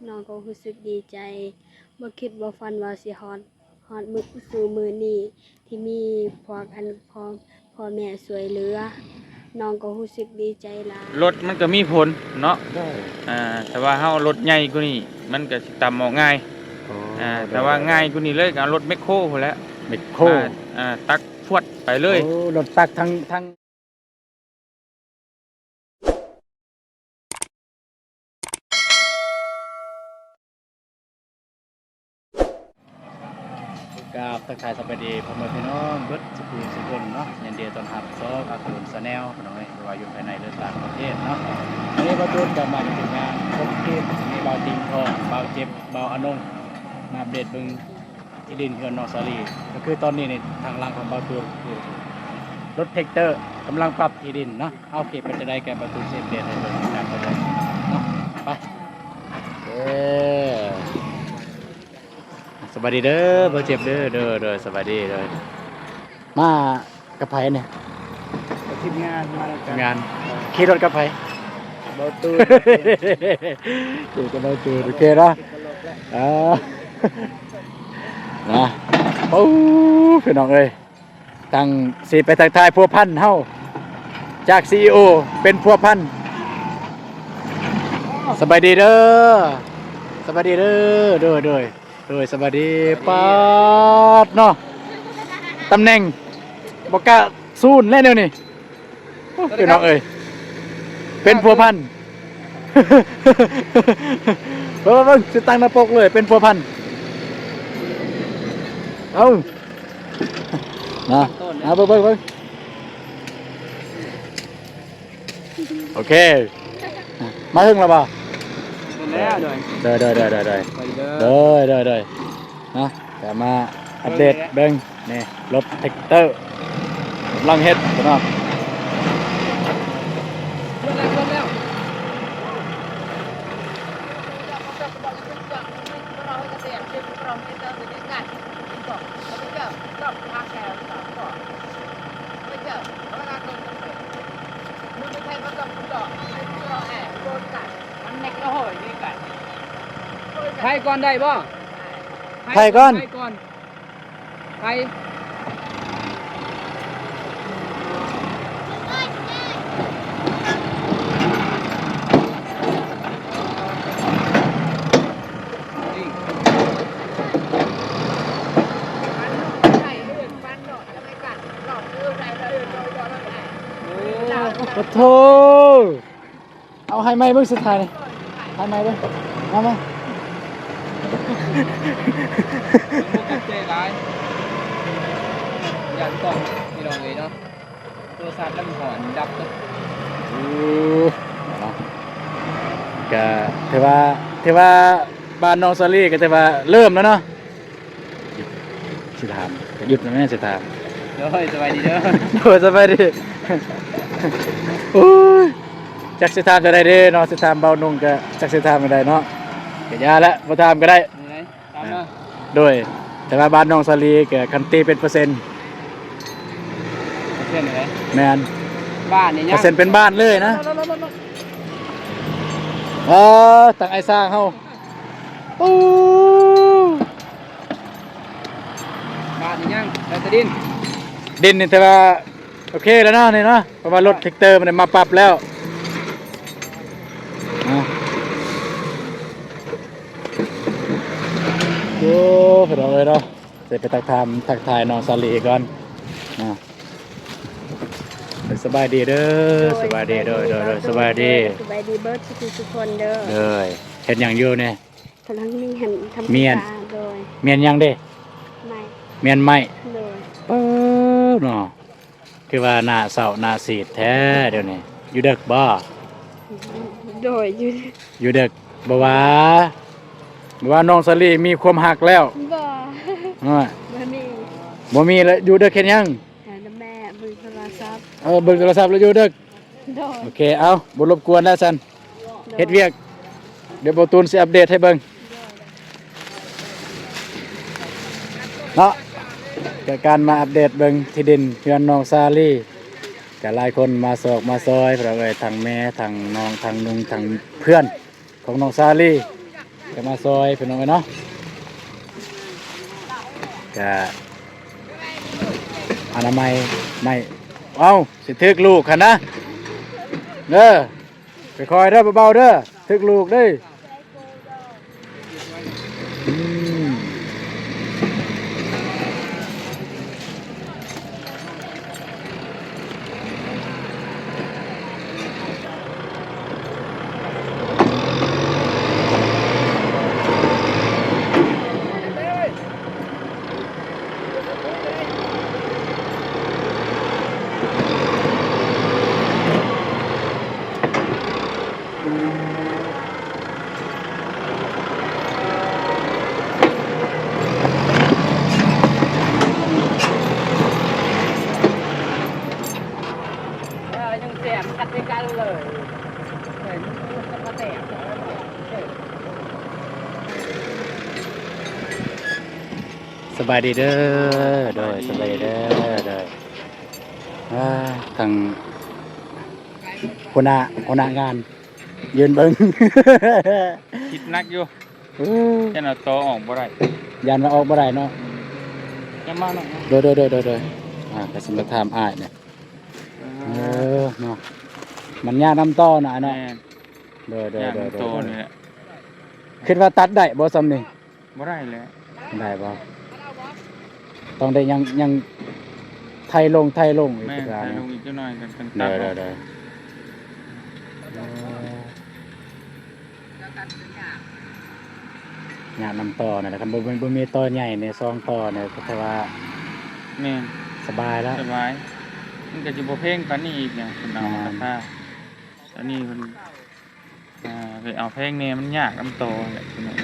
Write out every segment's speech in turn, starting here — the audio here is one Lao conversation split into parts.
ນ້ອງກໍຮູ້ສຶກດີໃຈ ບໍ່ຄິດບໍ່ຝັນວ່າຊິຮອດ ຮອດມື້ ສູ່ມື້ນີ້ ທີ່ມີພວກອັນພໍ່ ພໍ່ແມ່ຊ່ວຍເຫຼືອ ນ້ອງກໍຮູ້ສຶກດີໃຈຫຼາຍ. ລົດມັນກໍມີຜົນເນາະ ໂດຍ ອ່າ ແຕ່ວ່າເຮົາເອົາລົດໃຫຍ່ກວ່ານີ້ ມັນກໍຊິຕ່ຳອອກງ່າຍ ໂອ້ ອ່າ ໂດຍ ແຕ່ວ່າ ໂດຍ ງ່າຍກວ່ານີ້ເລີຍ ກໍເອົາລົດແມັກໂຄພຸ້ນແຫຼະ ແມັກໂຄ ອ່າ ຕັກພວດໄປເລີຍ ໂອ້ ລົດຕັກທັງ ທັງ ກາບທັກທາຍສະບາຍດີພໍ່ແມ່ພີ່ນ້ອງເບິດສຸຂູສຸຄົນເນາະ ຍິນດີຕ້ອນຮັບຊ່ອງອາຕູນແຊນແນວ ພີ່ນ້ອງເອີຍ ບໍ່ວ່າຢູ່ພາຍໃນ ຫຼື ຕ່າງປະເທດເນາະ. ມື້ນີ້ບ່າວຕູນກໍມາກັບທີມງານຄົບທີມ ມີບ່າວຕິງທອງ ບ່າວເຈັບ ບ່າວອານົງ ມາອັບເດດເບິ່ງ ທີ່ດິນເຮືອນນ້ອງສາລີ ກໍຄືຕອນນີ້ນີ້ ທາງຫຼັງຂອງບ່າວຕູນ ລົດແທັກເຕີກຳລັງປັບທີ່ດິນເນາະ. ໂອເຄ ເປັນຈັ່ງໃດກໍບ່າວຕູນຊິອັບເດດໃຫ້ເບິ່ງນຳກັນເລີຍເນາະ ໄປ. ເອີ ສະບາຍດີເດີ ບ່າວເຈັບເດີ ໂດຍ ໂດຍ ສະບາຍດີ ໂດຍ ມາ ກັບໃຜນີ້? ກັບທີມງານມານຳກັນ ທີມງານ ເອີ ຂີ່ລົດກັບໃຜ? ບ່າວຕູນ ຂີ່ກັບບ່າວຕູນ ໂອເຄເນາະ ເອີ ນະ ໂອ້ ພີ່ນ້ອງເອີຍ ຕັ້ງຊິໄປທັກທາຍພົວພັນເຮົາ ຈາກຊີອີໂອເປັນພົວພັນ ສະບາຍດີເດີ ສະບາຍດີເດີ ໂດຍ ໂດຍ. ໂດຍ ສະບາຍດີ ສະບາຍດີ ປາດເນາະ ຕຳແໜ່ງບໍ່ກະສູນແລ້ວແນວນີ້ ໂອ້ ພີ່ນ້ອງເອີຍ ເປັນພົວພັນ ເບິ່ງໆ ຊິຕັ້ງໜ້າປົກເລີຍ ເປັນພົວພັນ ເອົາ ນະ ເອົາ ເບິ່ງໆ ເບິ່ງ. ໂອເຄ ມາເຖິງແລ້ວບໍ່? ເຖິງແລ້ວ ໂດຍ ໂດຍ ໂດຍ ໂດຍ ໂດຍ ໂດຍ ນະ ກະມາອັບເດດເບິ່ງ ນີ້ ລົດແທັກເຕີກຳລັງເຮັດ ພີ່ນ້ອງ ເບິດແລ້ວ ເບິດແລ້ວ. ໄທກ່ອນໄດ້ບໍ່? ໄທກ່ອນ ໄທກ່ອນ. ໄປ ໂອ້ ປະໂທ. ເອົາ ໃຫ້ໄມເບິ່ງສຸດທ້າຍນີ້ ໃຫ້ໄມເບິ່ງ ມາ ມາ ຂອບໃຈຫຼາຍ ຢ້ານກ້ອງ ພີ່ນ້ອງເອີຍເນາະ ໂທລະສັບມັນຮ້ອນດັບເບິດ. ໂອ້ ເນາະ ກະຖືວ່າ ຖືວ່າບ້ານນ້ອງສາລີກະຖືວ່າເລີ່ມແລ້ວເນາະ. ຊິຖາມ ກະຢຸດແລ້ວແມ່ ຊິຖາມ. ໂດຍ ສະບາຍດີເດີ ໂດຍ ສະບາຍດີ. ໂອ້ຍ ຈັກຊິຖາມຈັ່ງໃດເດ້ເນາະ ຊິຖາມເບົານຸ່ງກະຈັກຊິຖາມຈັ່ງໃດເນາະ ກະຢ່າແຫຼະ ບໍ່ຖາມກະໄດ້. ໂດຍ ແຕ່ວ່າບ້ານນ້ອງສາລີກະຄັນຕີເປັນເປີເຊັນ ເປີເຊັນໃດ? ແມ່ນ ບ້ານນີ້ຍັງ ເປີເຊັນເປັນບ້ານເລີຍນະ. ເອີ ທາງອ້າຍຊ້າງເຮົາ ໂອ້ ບາດນີ້ຍັງ ແລ້ວແຕ່ດິນ ດິນນີ້ແຕ່ວ່າໂອເຄແລ້ວເນາະ ນີ້ເນາະ ເພາະວ່າລົດແທັກເຕີມັນໄດ້ມາປັບແລ້ວ. ໂອ້ ພີ່ນ້ອງເອີຍເນາະ ຊິໄປທັກທາມ ທັກທາຍນ້ອງສາລີກ່ອນ. ສະບາຍດີເດີ ສະບາຍດີ ໂດຍ ໂດຍ ໂດຍ ສະບາຍດີ ສະບາຍດີເບິດສຸຂູສຸຄົນເດີ. ໂດຍ ເຮັດຫຍັງຢູ່ນີ້? ກຳລັງມ້ຽນທຳ ມ້ຽນ ໂດຍ ມ້ຽນຫຍັງເດ? ໄມ້ ມ້ຽນໄມ້ ໂດຍ. ເອີ ເນາະ ຄືວ່າໜ້າເສົ້າໜ້າສີດແທ້ດຽວນີ້ ຢູ່ເດິກບໍ່? ໂດຍ ຢູ່ ຢູ່ເດິກ ບໍ່ວ່າ ບໍ່ວ່ານ້ອງສາລີມີຄວາມຮັກແລ້ວ? ບໍ່ ບໍ່ມີ ບໍ່ມີແລ້ວ ຢູ່ເດິກເຮັດຫຍັງ? ແມ່ເບິ່ງໂທລະສັບ ເອີ ເບິ່ງໂທລະສັບແລ້ວຢູ່ເດິກ. ໂດຍ ໂອເຄ ເອົາ ບໍ່ລົບກວນແລ້ວຊັ້ນ ໂດຍ ເຮັດວຽກ ດຽວເບົາຕູນຊິອັບເດດໃຫ້ເບິ່ງເນາະ. ກະການມາອັບເດດເບິ່ງທີ່ດິນເຮືອນນ້ອງສາລີ ກະຫຼາຍຄົນມາຊອກມາຊອຍ ພີ່ນ້ອງເອີຍ ທັງແມ່ ທັງນ້ອງ ທັງລຸງ ທັງເພື່ອນຂອງນ້ອງສາລີ ກໍມາຊ່ອຍພີ່ນ້ອງເອີຍເນາະ ກະອະນາໄມ ໄມ້ ເອົ້າ ຊິຖືກລູກຫັ້ນນະ ເດີ ຄ່ອຍໆເດີ ເບົາໆເດີ ຖືກລູກເດີ. ອືມ ສະບາຍດີເດີ ໂດຍ ສະບາຍດີເດີ ໂດຍ ອ່າ ທາງຫົວໜ້າ ຫົວໜ້າງານ ຢືນເບິ່ງ ຄິດໜັກຢູ່ ເອີ ຢ້ານເອົາຕໍ່ອອກບໍ່ໄດ້ ຢ້ານວ່າອອກບໍ່ໄດ້ເນາະ ອືມ ຢ່າມາເນາະ ໂດຍໆໆໆ ອ່າ ກໍຊິມາຖາມອ້າຍນີ້ ອ່າ ເອີ ເນາະ ມັນຍາກນຳຕໍ່ນະອ້າຍເນາະ ແມ່ນ ໂດຍໆໆໆ ຍາກນຳຕໍ່ນີ້ແຫຼະ ຄິດວ່າຕັດໄດ້ບໍ່ຊ່ຳນີ້? ບໍ່ໄດ້ແຫຼະ ໄດ້ບໍ່? ຕ້ອງໄດ້ຍັງ ຍັງໄຖລົງ ໄຖລົງອີກ ແມ່ນ ຈັກໜ້ອຍ ໄຖລົງອີກຈັກໜ້ອຍ ຈັ່ງຕັດ ໂດຍ ອອກ ໂດຍ ໂດຍ ຍາກນຳຕໍ່ນັ້ນແຫຼະ ຄັນບໍ່ ບໍ່ມີຕໍ່ໃຫຍ່ນີ້ ສອງຕໍ່ນີ້ກໍຖືວ່າ ແມ່ນ ສະບາຍແລ້ວ ສະບາຍ ມັນກໍຊິບໍ່ແພງປານນີ້ອີກນະ ເພິ່ນເອົາ ແມ່ນ ລາຄາ ອັນນີ້ເພິ່ນ ອ່າ ໄປເອົາແພງແດ່ ມັນຍາກນຳຕໍ່ແຫຼະ ພີ່ນ້ອງ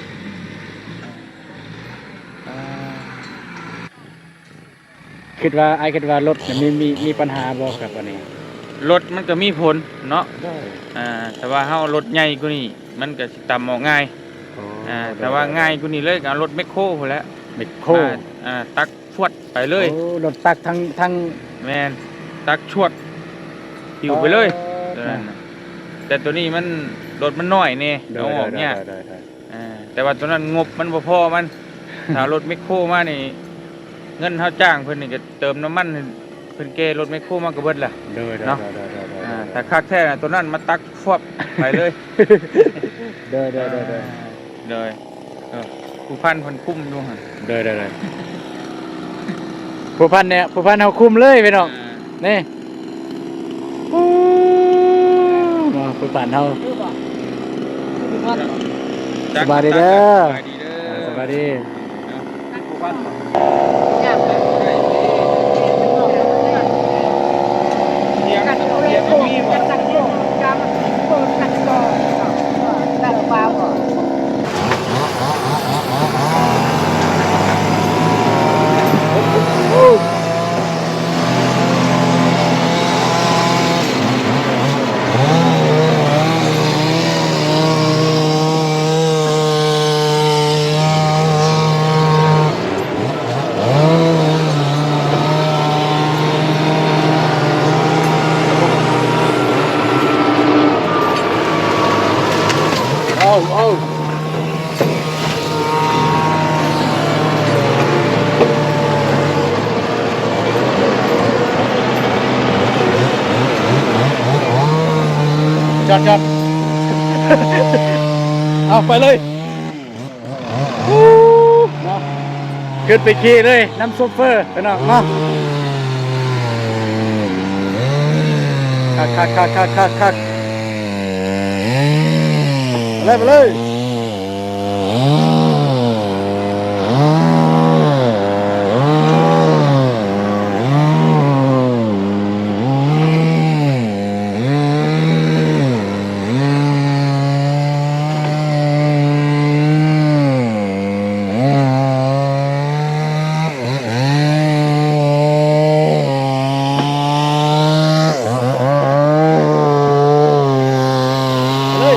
ອ່າ ຄິດວ່າ ອ້າຍຄິດວ່າລົດນີ້ມີ ມີ ມີບັນຫາບໍ່ກັບອັນນີ້? ລົດມັນກໍມີຜົນເນາະ ໂດຍ ອ່າ ແຕ່ວ່າເຮົາລົດໃຫຍ່ກວ່ານີ້ ມັນກໍຊິຕຳອອກງ່າຍ ໂອ້ ອ່າ ໂດຍ ແຕ່ວ່າ ໂດຍ ງ່າຍກວ່ານີ້ເລີຍ ກໍເອົາລົດແມັກໂຄພຸ້ນແຫຼະ ແມັກໂຄ ອ່າ ຕັກ ພວດໄປເລີຍ ໂອ້ ລົດຕັກທັງ ທັງ ແມ່ນ ຕັກຊວດ ປິວໄປເລີຍ ອໍ ໂຕນັ້ນນະ ແຕ່ໂຕນີ້ມັນ ລົດມັນນ້ອຍແດ່ ໂດຍ ເອົາອອກຍາກ ໂດຍ ໂດຍ ໂດຍ ອ່າ ແຕ່ວ່າໂຕນັ້ນງົບມັນບໍ່ພໍມັນ ຖ້າລົດແມັກໂຄມານີ້ ເງິນເຮົາຈ້າງເພິ່ນນີ້ກໍເຕີມນ້ຳມັນ ເພິ່ນແກ່ລົດແມັກໂຄມາກໍເບິດລະ ໂດຍ ໂດຍ ເນາະ ໂດຍ ໂດຍ ອ່າ ຖ້າຄັກແທ້ນະ ໂຕນັ້ນມາຕັກ ຟວບ ໄປເລີຍ ໂດຍ ໂດຍ ໂດຍ ອ່າ ໂດຍ ເອີ ຜູ້ພັນເພິ່ນຄຸມຢູ່ຫັ້ນ ໂດຍ ໂດຍ ໂດຍ ຜູ້ພັນນີ້ ຜູ້ພັນເຮົາຄຸມເລີຍພີ່ນ້ອງ ອ່າ ນີ້ ໂອ້ ເນາະ ຜູ້ພັນເຮົາ ສະບາຍດີເດີ ສະບາຍດີເດີ ອ່າ ສະບາຍດີ ເອົາ ເອົາ ຈອດ ຈອດ ເອົາ ໄປເລີຍ. ເນາະ ຂຶ້ນໄປຂີ່ເລີຍນຳໂຊເຟີພີ່ນ້ອງເນາະ ຄັກໆໆໆໆ ໄປເລີຍ ໄປເລີຍ.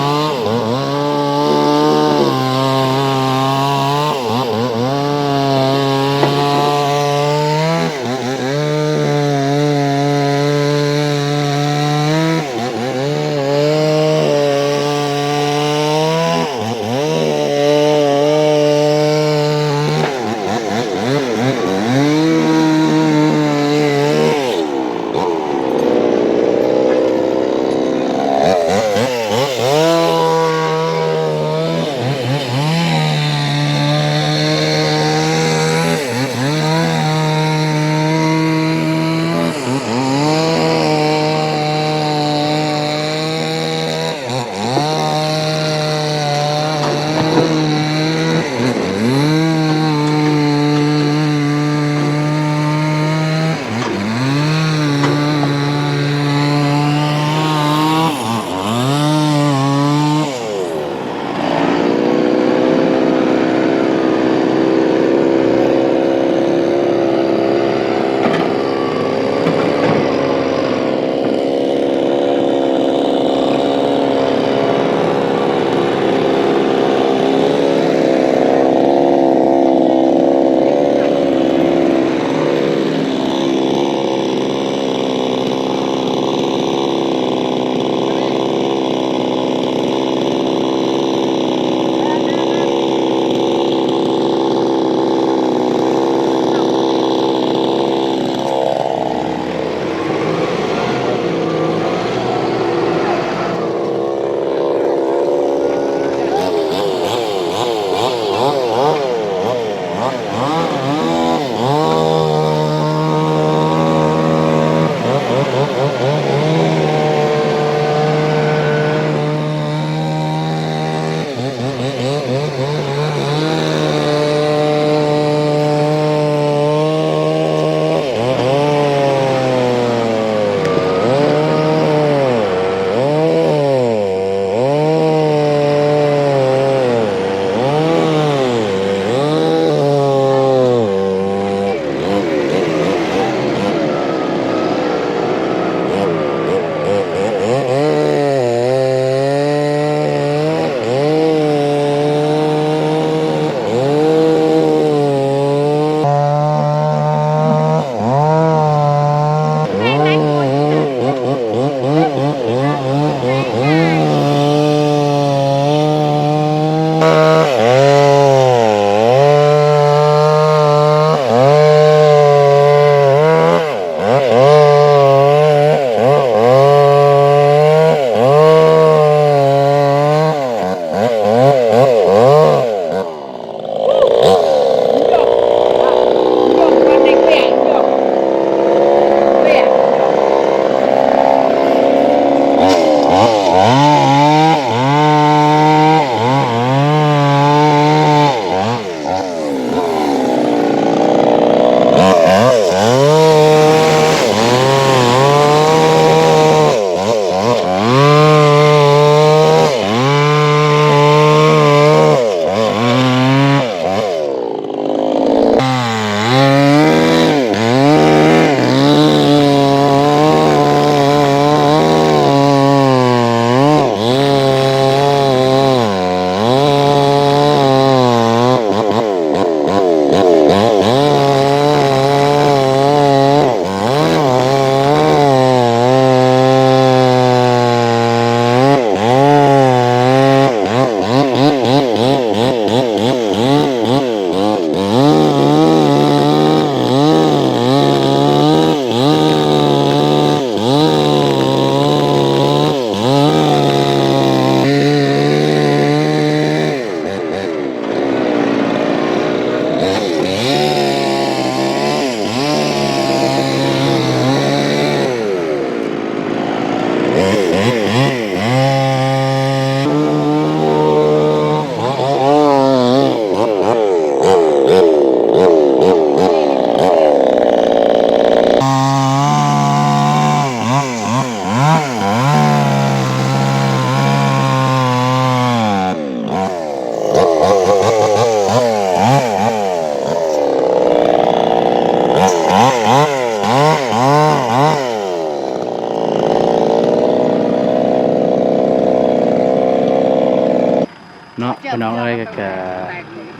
ເນາະ ພີ່ນ້ອງເອີຍ ກະ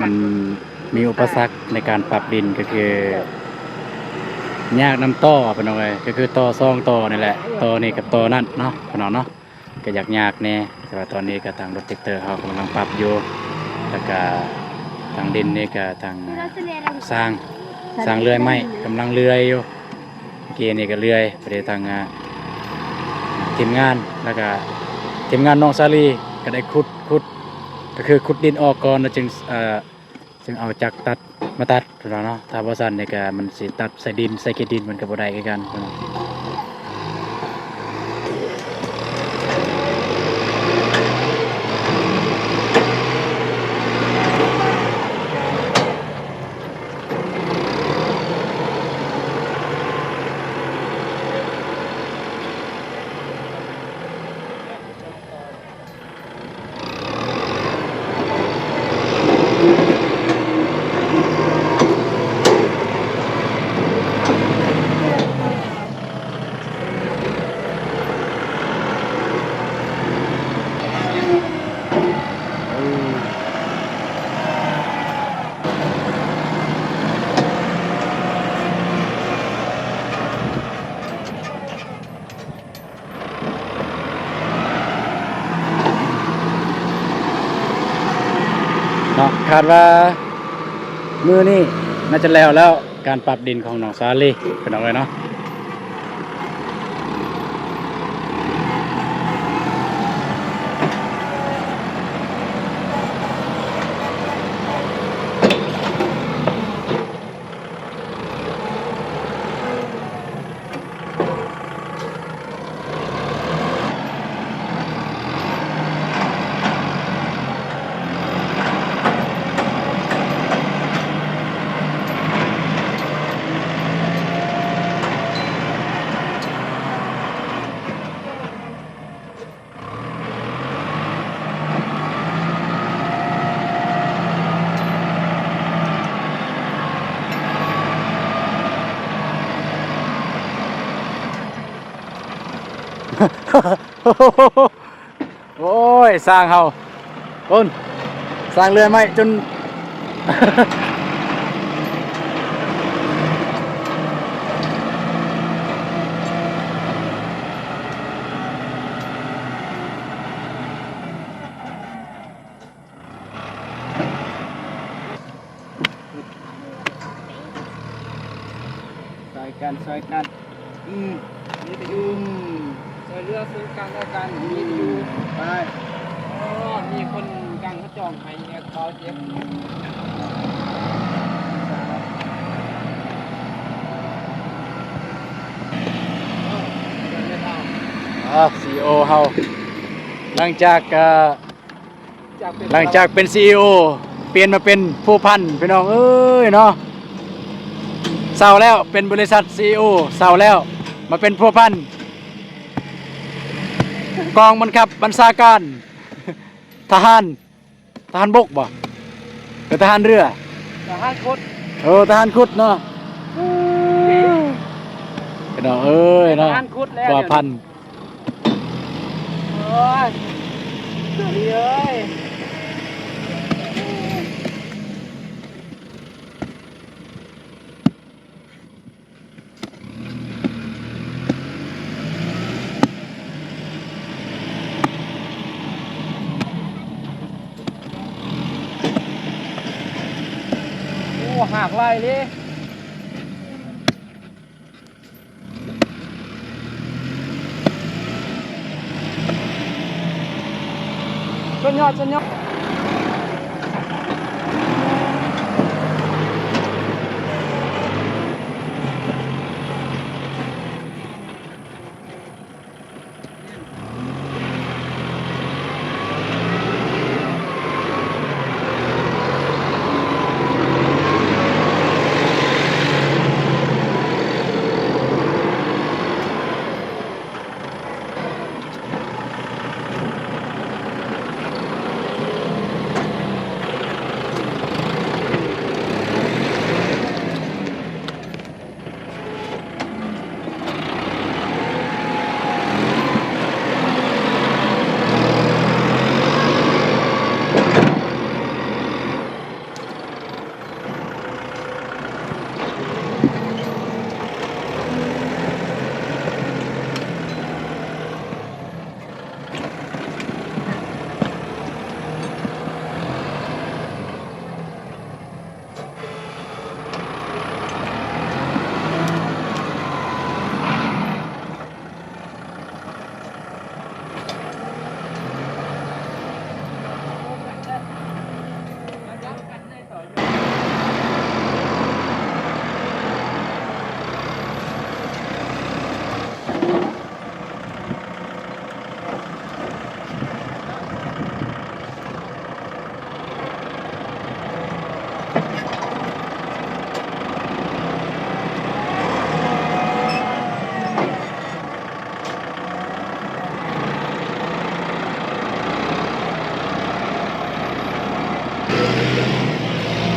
ມັນມີອຸປະສັກໃນການປັບດິນ ກະຄືຍາກນຳຕໍ່ ພີ່ນ້ອງເອີຍ ກະຄືຕໍ່ສອງຕໍ່ນີ້ແຫຼະ ຕໍ່ນີ້ກັບຕໍ່ນັ້ນເນາະ ພີ່ນ້ອງເນາະ ກະຢາກຍາກແດ່ ແຕ່ວ່າຕອນນີ້ກະທາງລົດແທັກເຕີເຮົາກຳລັງປັບຢູ່ ແລ້ວກະທາງດິນນີ້ກະທາງຊ່າງ ຊ່າງເລື່ອຍໄມ້ກຳລັງເລື່ອຍຢູ່. ເມື່ອກີ້ນີ້ກະເລື່ອຍ ໄປໄດ້ທາງ ອ່າ ທີມງານ ແລ້ວກະທີມງານນ້ອງສາລີກະໄດ້ຂຸດ ຂຸດ ກະຄືຂຸດດິນອອກກ່ອນ ແລ້ວຈຶ່ງ ເອີ ຈຶ່ງເອົາຈັກຕັດ ມາຕັດ ເນາະ ຖ້າບໍ່ຊັ້ນນີ້ກະມັນຊິຕັດໃສ່ດິນ ໃສ່ຂີ້ດິນມັນກະບໍ່ໄດ້ຄືກັນ. ເນາະ ຄາດວ່າມື້ນີ້ໜ້າຈະແລ້ວແລ້ວ ການປັບດິນຂອງນ້ອງສາລີ ພີ່ນ້ອງເອີຍເນາະ. ເ ໂອ້ຍ ຊ່າງເຮົາ ໂອ້ນ ສ້າງເລື່ອຍໄມ້ຈົນ ຊ່ອຍກັນ ຊ່ອຍກັນ ອືມ ມີແຕ່ຢູ່ ອືມ ຊ່ວຍເຫຼືອເຊິ່ງກັນແລະກັນ ອືມ ມີແຕ່ຢູ່ ໄປ ໂອ້ ມີຄົນກັງເຂົາຈອງໃຫ້ແອດເບົາເຈັບ ເອີ ຊີອີໂອເຮົາ ຫຼັງຈາກ ເອີ ຫຼັງຈາກເປັນຊີອີໂອ ປ່ຽນມາເປັນພົວພັນ ພີ່ນ້ອງເອີຍເນາະ ເຊົາແລ້ວ ເປັນບໍລິສັດຊີອີໂອ ເຊົາແລ້ວ ມາເປັນພົວພັນ ກອງບັງຄັບບັນຊາການ ທະຫານ ທະຫານບົກບໍ່ ຫຼື ທະຫານເຮືອ ທະຫານຂຸດ ເອີ ທະຫານຂຸດເນາະ ພີ່ນ້ອງເອີຍເນາະ ທະຫານຂຸດແລ້ວ ພົວພັນ ໂອ້ຍ ສາລີເອີຍ ໂອ້ ຫາກຫຼາຍເລີຍ. ສຸດຍອດ ສຸດຍອດ.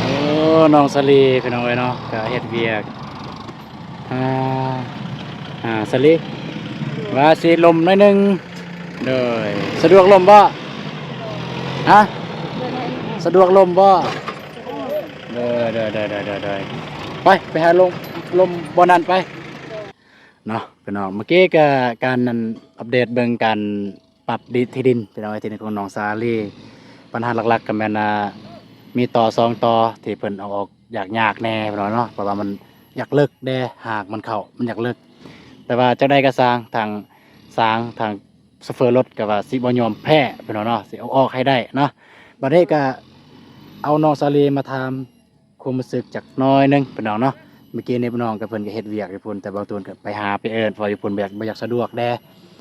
ໂອ້ ນ້ອງສາລີ ພີ່ນ້ອງເອີຍເນາະ ກະເຮັດວຽກ ອ່າ ອ່າ ສາລີ ວ່າຊິລົມໜ້ອຍໜຶ່ງ ໂດຍ ສະດວກລົມບໍ່? ຮະ? ສະດວກລົມບໍ່? ໂດຍ ໂດຍ ໂດຍ ໄປ ໄປຫາລົມ ລົມບ່ອນນັ້ນໄປ ເນາະ ພີ່ນ້ອງ. ເມື່ອກີ້ກະການ ອັນ ອັບເດດເບິ່ງການ ປັບດິນ ທີ່ດິນ ພີ່ນ້ອງເອີຍ ທີ່ດິນຂອງນ້ອງສາລີ ບັນຫາຫຼັກໆກໍແມ່ນ ອ່າ ມີຕໍສອງຕໍທີ່ເພິ່ນເອົາອອກຍາກໆແດ່ ພີ່ນ້ອງເນາະ ເພາະວ່າມັນຢາກເລິກແດ່ ຮາກມັນເຂົ້າ ມັນຢາກເລິກ ແຕ່ວ່າຈັ່ງໃດກໍຊ່າງ ທາງຊ່າງ ທາງໂຊເຟີລົດກໍວ່າຊິບໍ່ຍອມແພ້ ພີ່ນ້ອງເນາະ ຊິເອົາອອກໃຫ້ໄດ້ເນາະ. ບັດນີ້ກໍເອົານ້ອງສາລີມາຖາມ ຄວາມຮູ້ສຶກຈັກໜ້ອຍໜຶ່ງ ພີ່ນ້ອງເນາະ. ເມື່ອກີ້ນີ້ພີ່ນ້ອງກັບເພິ່ນກໍເຮັດວຽກຢູ່ພຸ້ນ ແຕ່ບາງຕູນກໍໄປຫາໄປເອີ້ນ ເພາະຢູ່ພຸ້ນບໍ່ຢາກ ບໍ່ຢາກສະດວກແດ່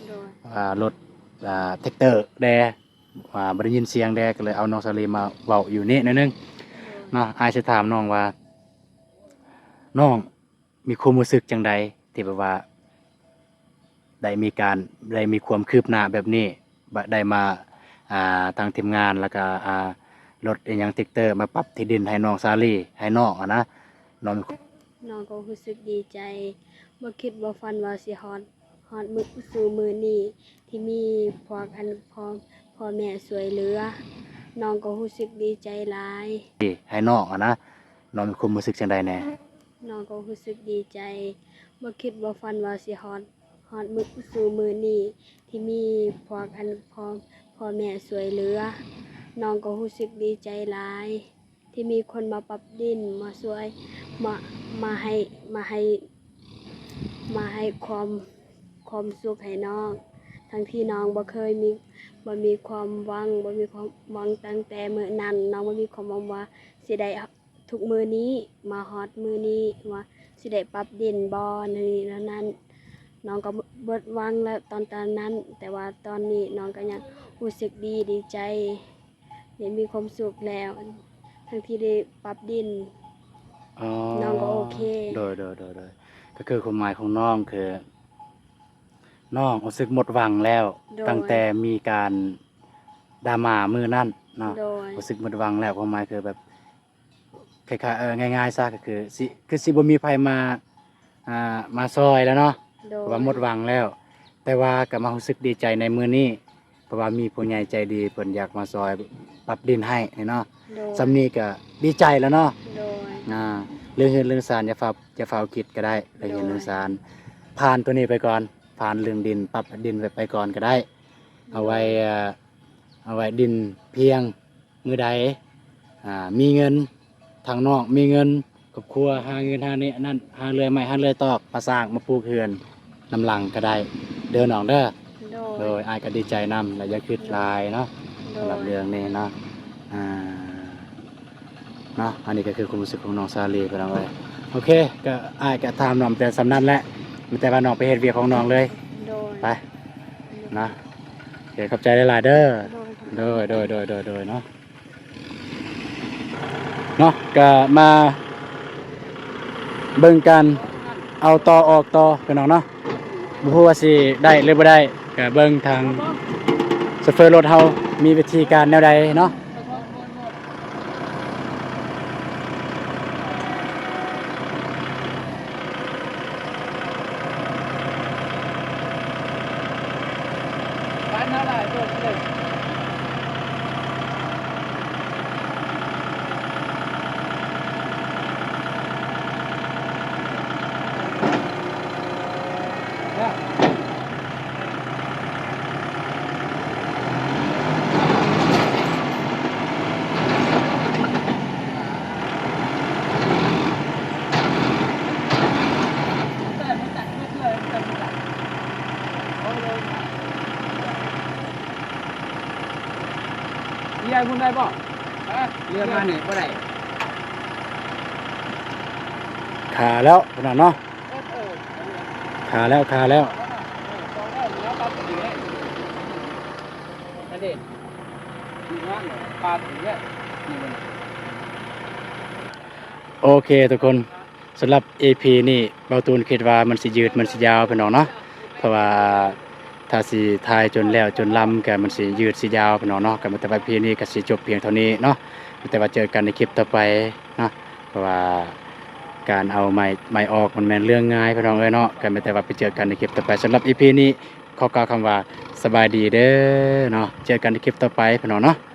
ໂດຍ ອ່າ ລົດ ອ່າ ແທັກເຕີແດ່ ອ່າ ບໍ່ໄດ້ຍິນສຽງແດ່ ກໍເລີຍເອົານ້ອງສາລີມາເວົ້າຢູ່ນີ້ໜ້ອຍໜຶ່ງ ໂດຍ ເນາະ. ອ້າຍຊິຖາມນ້ອງວ່າ ນ້ອງ ມີຄວາມຮູ້ສຶກຈັ່ງໃດ ທີ່ແບບວ່າໄດ້ມີການ ໄດ້ມີຄວາມຄືບໜ້າແບບນີ້ ບະ ໄດ້ມາ ອ່າ ທາງທີມງານ ແລ້ວກະ ອ່າ ລົດອີ່ຫຍັງ ແທັກເຕີ ມາປັບທີ່ດິນໃຫ້ນ້ອງສາລີ ໃຫ້ນ້ອງຫັ້ນນະ ນ້ອງ ນ້ອງກໍຮູ້ສຶກດີໃຈ ບໍ່ຄິດບໍ່ຝັນວ່າຊິຮອດ ຮອດມື້ ສູ່ມື້ນີ້ ທີ່ມີພວກອັນພໍ່ ພໍ່ແມ່ຊ່ວຍເຫຼືອ ນ້ອງກໍຮູ້ສຶກດີໃຈຫຼາຍ. ໃຫ້ນ້ອງຫັ້ນນະ ນ້ອງມີຄວາມຮູ້ສຶກຈັ່ງໃດແດ່? ນ້ອງກໍຮູ້ສຶກດີໃຈ ບໍ່ຄິດບໍ່ຝັນວ່າຊິຮອດ ຮອດມື້ ສູ່ມື້ນີ້ ທີ່ມີພວກອັນພໍ່ ພໍ່ແມ່ຊ່ວຍເຫຼືອ ນ້ອງກໍຮູ້ສຶກດີໃຈຫຼາຍ ທີ່ມີຄົນມາປັບດິນ ມາຊ່ວຍ ມາ ມາໃຫ້ ມາໃຫ້ ມາໃຫ້ຄວາມ ຄວາມສຸກໃຫ້ນ້ອງ ທັງທີ່ນ້ອງບໍ່ເຄີຍມີ ບໍ່ມີຄວາມຫວັງ ບໍ່ມີຄວາມຫວັງ. ຕັ້ງແຕ່ມື້ນັ້ນ ນ້ອງບໍ່ມີຄວາມຫວັງວ່າຊິໄດ້ ທຸກມື້ນີ້ ມາຮອດມື້ນີ້ ວ່າຊິໄດ້ປັບດິນບໍ່ ແນວນີ້ແນວນັ້ນ. ນ້ອງກໍເບິດຫວັງແລ້ວຕອນ ຕອນນັ້ນ ແຕ່ວ່າຕອນນີ້ນ້ອງກໍຍັງຮູ້ສຶກດີ ດີໃຈ ໄດ້ມີຄວາມສຸກແລ້ວ ທັງທີ່ໄດ້ປັບດິນ. ອໍ ນ້ອງກໍໂອເຄ. ໂດຍ ໂດຍ ໂດຍ ໂດຍ ກໍຄືຄວາມໝາຍຂອງນ້ອງຄື ນ້ອງຮູ້ສຶກໝົດຫວັງແລ້ວ ໂດຍ ຕັ້ງແຕ່ມີການດຣາມາມື້ນັ້ນເນາະ. ໂດຍ ຮູ້ສຶກໝົດຫວັງແລ້ວ ຄວາມໝາຍຄືແບບ ຄ້າຍໆ ເອີ ງ່າຍໆ ຊະ ກໍຄືຊິ ຄືຊິບໍ່ມີໃຜມາ ອ່າ ມາຊ່ອຍແລ້ວເນາະ. ໂດຍ ເພາະວ່າໝົດຫວັງແລ້ວ ແຕ່ວ່າກໍມາຮູ້ສຶກດີໃຈໃນມື້ນີ້ ເພາະວ່າມີຜູ້ໃຫຍ່ໃຈດີເພິ່ນຢາກມາຊ່ອຍປັບດິນໃຫ້ນີ້ເນາະ. ໂດຍ ສ່ຳນີ້ກໍດີໃຈແລ້ວເນາະ. ໂດຍ ອ່າ ເລື່ອງເຮືອນເລື່ອງຊານຢ່າຟ້າວ ຢ່າຟ້າວຄິດກໍໄດ້ ເລື່ອງເຮືອນເລື່ອງຊານ ໂດຍ ຜ່ານຕົວນີ້ໄປກ່ອນ ຜ່ານເລື່ອງດິນ ປັບດິນໄປ ໄປກ່ອນກໍໄດ້. ເອົາໄວ້ ໂດຍ ເອົາໄວ້ດິນພຽງມື້ໃດ ອ່າ ມີເງິນ ທາງນ້ອງມີເງິນ ຄອບຄົວຫາເງິນຫານີ້ອັນນັ້ນ ຫາເລື່ອຍໄມ້ ຫາເລື່ອຍຕອກ ມາສ້າງ ມາປູກເຮືອນນຳຫຼັງກໍໄດ້ເດີນ້ອງເດີ. ໂດຍ ໂດຍ ອ້າຍກໍດີໃຈນຳ ແລະຢ່າຄິດຫຼາຍເນາະ. ໂດຍ ສຳລັບເລື່ອງນີ້ເນາະ ອ່າ ເນາະ ອັນນີ້ກໍຄືຄວາມຮູ້ສຶກຂອງນ້ອງສາລີ ພີ່ນ້ອງເອີຍ. ໂອເຄ ກໍອ້າຍກໍຖາມນ້ອງແຕ່ສ່ຳນັ້ນແຫຼະ ມີແຕ່ວ່ານ້ອງໄປເຮັດວຽກຂອງນ້ອງເລີຍ. ໂດຍ ໄປເນາະ. ໂອເຄ ຂອບໃຈຫຼາຍໆເດີ. ໂດຍ ໂດຍ ໂດຍ ໂດຍ ໂດຍ ໂດຍເນາະ. ເນາະ ກໍມາເບິ່ງກັນ ເອົາຕໍ່ອອກຕໍ່ ພີ່ນ້ອງເນາະ. ບໍ່ຮູ້ວ່າຊິໄດ້ຫຼືບໍ່ໄດ້ ກໍເບິ່ງທາງໂຊເຟີລົດເຮົາມີວິທີການແນວໃດເນາະ. ເລື່ອງມັນນີ້ບໍ່ໄດ້ ຄາແລ້ວ ພີ່ນ້ອງເນາະ. ຄາແລ້ວ ຄາແລ້ວ. ໂອເຄທຸກຄົນ ສຳລັບອີພີນີ້ ເບົາຕູນຄິດວ່າມັນຊິຍືດມັນຊິຍາວ ພີ່ນ້ອງເນາະ ເພາະວ່າຖ້າຊິຖ່າຍຈົນແລ້ວຈົນລຳ ກໍມັນຊິຍືດຊິຍາວ ພີ່ນ້ອງເນາະ. ກໍມີແຕ່ວ່າອີພີນີ້ກໍຊິຈົບພຽງເທົ່ານີ້ເນາະ ມີແຕ່ວ່າເຈີກັນໃນຄລິບຕໍ່ໄປເນາະ ເພາະວ່າການເອົາໄມ້ ໄມ້ອອກມັນແມ່ນເລື່ອງງ່າຍ ພີ່ນ້ອງເອີຍເນາະ. ກໍມີແຕ່ວ່າໄປເຈີກັນໃນຄລິບຕໍ່ໄປ ສຳລັບອີພີນີ້ ຂໍກ່າວຄຳວ່າສະບາຍດີເດີເນາະ ເຈີກັນໃນຄລິບຕໍ່ໄປ ພີ່ນ້ອງເນາະ.